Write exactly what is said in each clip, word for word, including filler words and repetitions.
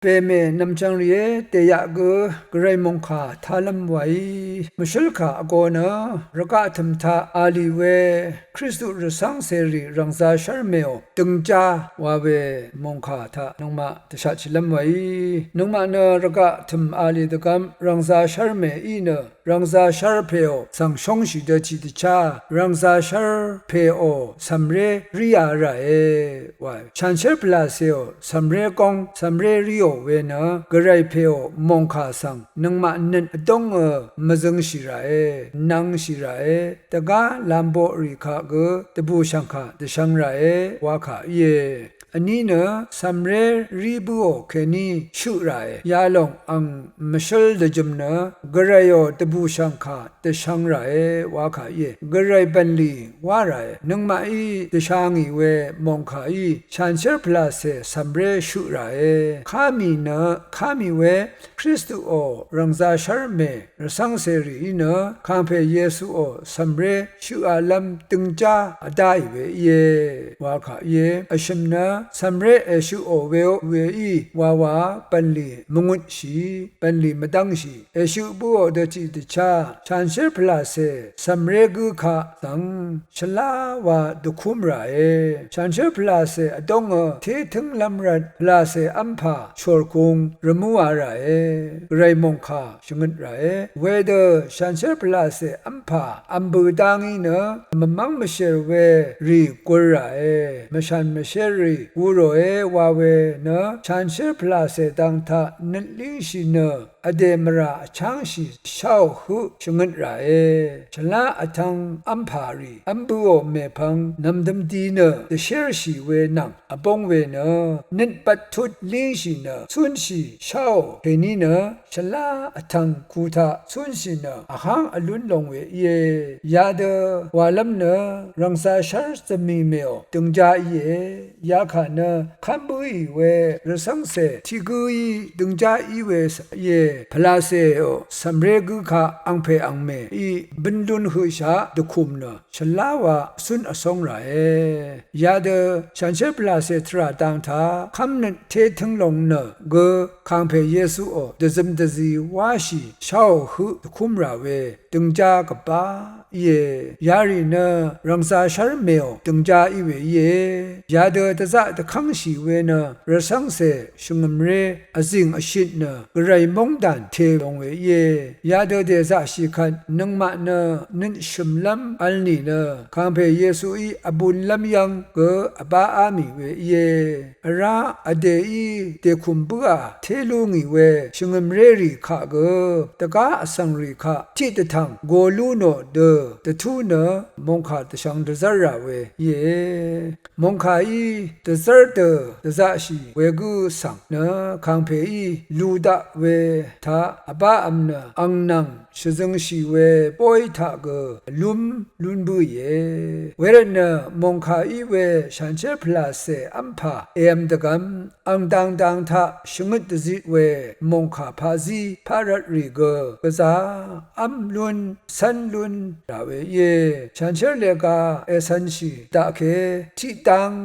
Pèmè nv̀mchvng rìé, dèyaq gø gvray mòngkà talv́m wàí mvshǿlkà vgō nø, rvgaq tø̀m taq a lì we Kristu rvcv́ng cèrì rv̀ngzā shv́rmèò døngjá wa we mòngkà taq nøngmaq dvshatshìlv́m wàí. Nøngmaq nø rvgaq tø̀m a lì dvgvp rv̀ngzā shv́rmèí nø rv̀ngzā shv́rpèò svng shóngshì dø tiqdvchá, rv̀ngzā shv́rpèò cv̀mré ríā ràe wa. Shanshér pvlàcèò cv̀mré góng cv̀mré ríò we nø, gvray pèò mòngkà svng nøngmaq nøt vdóngø mvzøngshì ràe, nvngshì ràe, dvgá lamboqrì kaq gø dvbùshv̀ngkà dvshvng ràe wa kà íe. Vní nø cv̀mré rí bǿò kèní shøq ràe. Yalòng ang mvshǿl dvjø̀m nø gvrayò dvbùshv̀ngkà dvshvng ràe wa kà íe. Gvray bv̀nlì wá ràe. Nøngmaqí dvsha ngì we mòngkàí shanshér pvlàcè cv̀mré shøq ràe. Ká mì nø, ká mì we Kristuò rv̀ngzā shv́rmè rvcv́ng cèrìí nø, kàngpè Yesuò cv̀mré shøqalv́m døngjá vdáì we íe wa kà íe. Vshø̀m nø cv̀mré èshøqò weó weí wawa bv̀nlì mvngutshì, bv̀nlì mvdv́ngshì, èshøq bǿò dø tiqdvchá shanshér pvlàcè cv̀mré gǿ kaq svng shvlá wa dvkúm ràe. Shanshér pvlàcè vdóngø té tǿnglv́m rvt pvlàcè v́mpà shòrkung rvmúa ràe. Gvray mòngkà shvngøt ràe. Wedø shanshér pvlàcè v́mpà v̀mbø̀ dá ngí nø mvmv́ng mvshèr we rì gur ràe. Mvshàn mvshér rì gu ròe wa we nø shanshér pvlàcè dang taq nøt língshì nø vdè mvrà vchángshì sháò høq shvngøt ràe. Shvlá vtvng v́mpà rì v́m bøò mèpvng nv̀mdøm di nø dvshérshì we nvng vbóng we nø, nøt bvttut língshì nø cúnshì sháò kèní nø, shvlá vtvng ku taq cúnshì nø vháng vlún long we íe. Yadø wàlv́m nø rv̀ngzā shv́r zvmì mèò døngjá íe. Yakà nø kv́m bǿì we rvcv́ngcè tiq gǿí døngjá í we íe. Pvlacèò cv̀mré gǿ kaq angpè angmèí bǿn lún høqshaq dvkùm nø shvlá wa cún vsóng ràe. Yadø shanshér pvlacè tvrà dang taq kv́mnøt té tǿng long nø gø kàngpè Yesuò dvzøm dvzi wáshì sháò høq dvkúm rà we døngjá gvbá íe. Yarì nø rv̀ngzā shv́rmèò døngjá í we íe. Yadø dvzaq dvkv́ngshì we nø rvcv́ngcè shvngø̀mré vzìng vshit nø gvray móngdàn te long we íe. Yadø dèzaqshì kvt nøngmaq nø nøt shø̀mlv́m vl nìnø kàngpè Yesuí vbunlv́m yv́ng gø vbáá mì we íe. Vrá vdèí dèkùm bǿà té lú ngì we shvngø̀mré rì kaq gø dvgá vsvng rì kaq tiqdvtv̀ng go lú nò dø dvtú nø mòngkà dvshvng dvzv́r rà we íe. Mòngkàí dvzv́r dø dvzaqshì wegǿ svng nø kàngpèí lu daq we taq vbávm nø ang nvng shvzøngshì we bóy taq gø lúm lún bǿìe. Wervtnø mòngkà í we shanshér pvlàcè v́mpà èvm dvgvm ang dang dang taq shvngøt dvzit we mòngkà paqzí paqrvtrì gø gvzà v́m lún cv́n lún rà we íe. Shanshér lega ècv̄nshì daqke tiqdang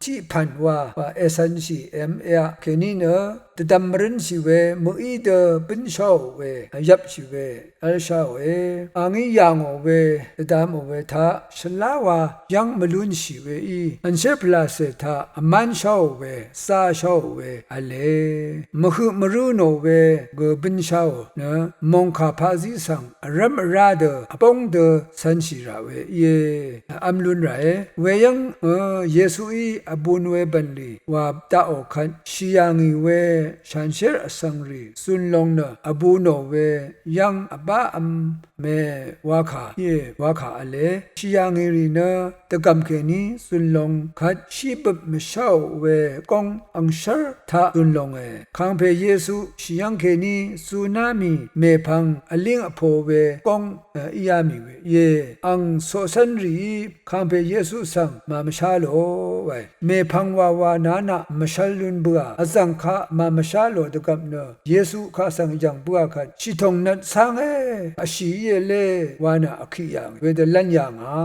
tiqpv̀n wa ècv̄nshì èvm èaq kèní nø dvdvm mvrǿnshì we mø̀í dø bǿnsháò we yvpshì we v́lsháòe. Angí yà ngò we dvdvmò we taq shvlá wa yv́ng mvlúnshì weí vnshér pvlàcè taq vmánsháò we zásháò we v̄le. Mvhøq mvrǿ nò we gø bǿnsháò nø mòngkà paqzí svng vrv́m vrá dø vbóng dø cv̄nshì rà we íe. V́m lún ràe. Weyv́ng ø Yesuí vbun we bv̀nlì wà daqò kvt shì yà ngì we shanshér vsvng rì zun long nø vbunò we yv́ng vbávm mè wakà íe wakà v̄le. Shì yà ngì rì nø dvgv̀m kèní zun long kvt shí bøp mvsháò we góng angshv́r taq zun longe. Kàngpè Yesu shì yv́ng kèní zuná mì mèpvng vlíng vpo we góng íá mì we íe. Ang coqcv́n rìí kàngpè Yesu svng màmvshá lò wae. Mèpvng wawa nanaq mvshv́l lún bǿà. Vzv̀ng kaq màmvshá lò dvgvp nø Yesu kaq svng yv̀ng bǿà kvt shìtòng nvt cángé vshì íe lé wa nø vkiq yà ngì wedø lv́n yà ngà.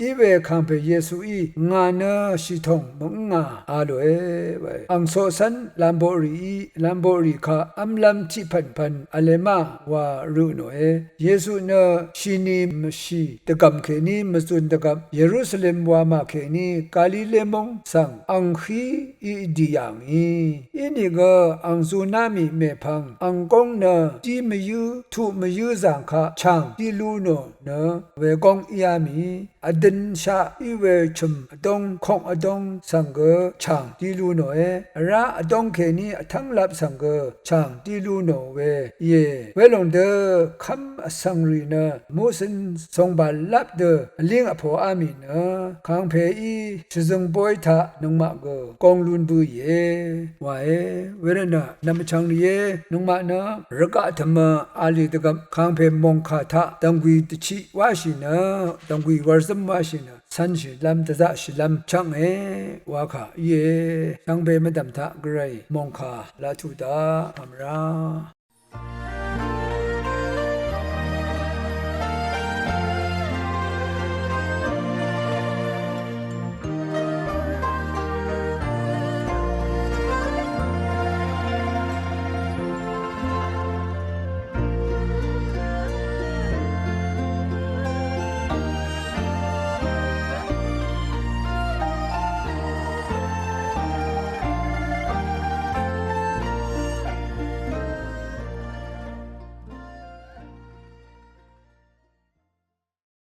Iwe kàngpè Yesuí ngà nø shìtòng mvngà a lòe wae. Angcoqcv́n lamboqrìí, lamboqrì kaq v́mlv́m tiqpv̀npv̀n v̄le ma wa rø nòe. Yesu nø shini mvshì dvgv̀m kèní mvzun dvgvp Yerusalem wamà kèní Galile móng svng ang hí í vdì yà ngì. Inìgø ang zuná mì mèpvng ang góng nø dí mvyǿ tuq mvyǿ zàng kaq chàng dí lú nò nø wegóng íá mì. Vdønshaq í we chø̀m vdóng kong vdóng svng gø chàng dí lú nòe. Vrá vdóng kèní vtv́nglap svng gø chàng dí lú nò we íe. Welòng dø kv́m vsvng rì nø muqcø̄n songbàlap dø vlíng vpoqá mì nø kangpeí shvzøng bóy taq nøngmaq gø gong lún bǿìe wae. Wervtnø nv̀m vchvng rìé, nøngmaq nø rvgaq tvmø alì dvgvp kangpe mòngkà taq dv̀nggwì dvchiq wáshì nø, dv̀nggwì wvrzǿm wáshì nø cv̄nshìlv́m dvzaqshìlv́m chv́nge wa kà íe. Shvngbe mvdv̀m taq gvray mòngkà laq tuq daq v̄m rá.